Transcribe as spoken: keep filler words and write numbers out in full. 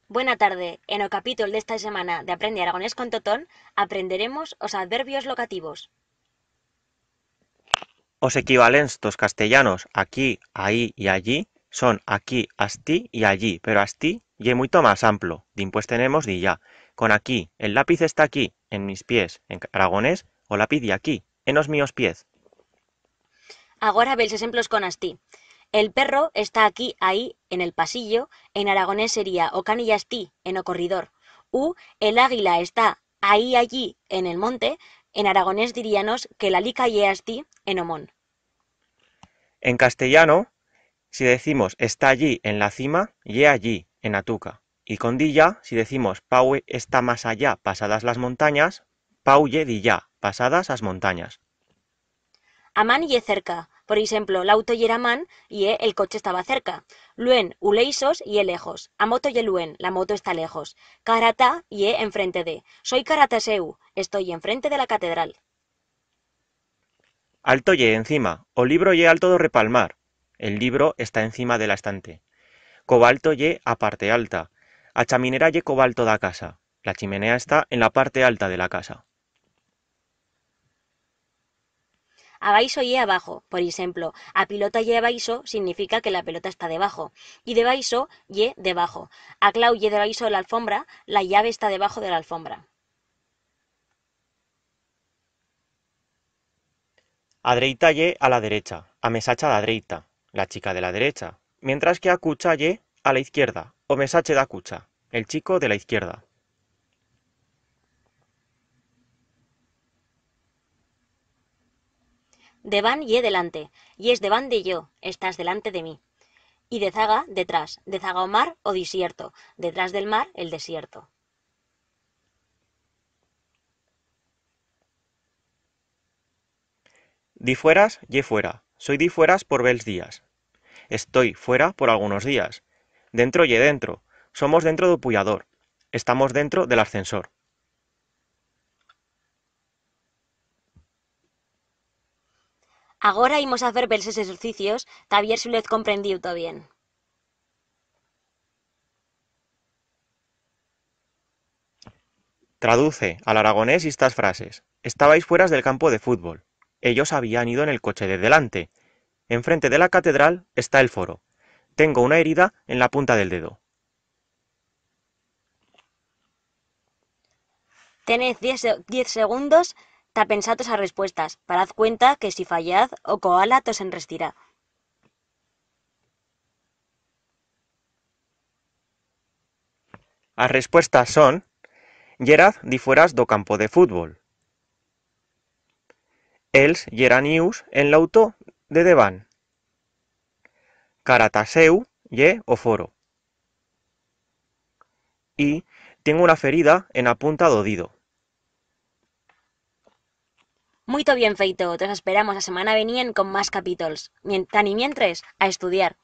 Buena tarde. En o capítol d'esta semana d'Aprende Aragonés con Totón aprenderemos os adverbios locativos. Os equivalents tos castellanos aquí, ahí y allí son aquí, astí y allí, pero astí ye muito mas amplo. Dimpués tenemos dillá. Con aquí, el lápiz está aquí, en mis pies, en ca-, aragonés, o lápiz ye aquí, en os míos piez. Agora bel's exemplos con astí. El perro está aquí, ahí, en el pasillo, en aragonés sería o can ye astí, en o corridor. U, el águila está ahí, allí, en el monte, en aragonés diríanos que la lica ye astí, en o mont. En castellano, si decimos está allí, en la cima, ye allí, en a tuca. Y con dillá, si decimos Pau está más allá, pasadas las montañas, Pau ye dillá, pasadas as montañas. Amán ye cerca. Por eixemplo, l'auto yera amán, ye el coche estaba cerca. Luent u leixos ye lejos. A moto ye luent, la moto está lejos. Cara ta ye enfrente de. Soi cara ta seu, estoy enfrente de la catedral. Alto ye encima. O libro ye alto d'o repalmar. El libro está encima de la estante. Cobalto ye a parte alta. A chaminera ye cobalto d'a casa. La chimenea está en la parte alta de la casa. Abaixo ye abajo. Por eixemplo, a pilota ye abaixo significa que la pelota está debajo. Y debaixo ye debajo. A clau ye debaixo de l'alfombra, la llave está debajo de l'alfombra. A dreita ye a la derecha, a mesacha d'a dreita, la chica de la derecha, mientras que a cucha ye a la izquierda, o mesache d'a cucha, el chico de la izquierda. Debant ye delante, yes debant de yo, estás delante de mí. Y dezaga, detrás, dezaga o mar o disierto, detrás del mar, el desierto. Difueras ye fuera. Soi difueras por belts días. Estoy fuera por algunos días. Dentro ye dentro. Somos dentro d'o puyador. Estamos dentro de l'ascensor. Agora imos a fer belts exercicios ta vier si lo hez comprendiu tot bien. Traduce al aragonés estas frases. Estabais fueras del campo de fútbol. Ellos habían ido en el coche de delante. Enfrente de la catedral está el foro. Tengo una herida en la punta del dedo. Tenez diez se-, diez segundos ta pensar tos as respuestas. Paraz cuenta que si fallaz, o koala tos enrestirá. As respuestas son: yeraz difueras d'o campo de fútbol. Ells yeran ius en l'auto de debant. Cara ta seu ye o foro. Y tiengo una ferida en a punta d'o dido. Muito bien feito, tos asperamos a semana venient con más capítols. Mien-, tan y mientres, a estudiar.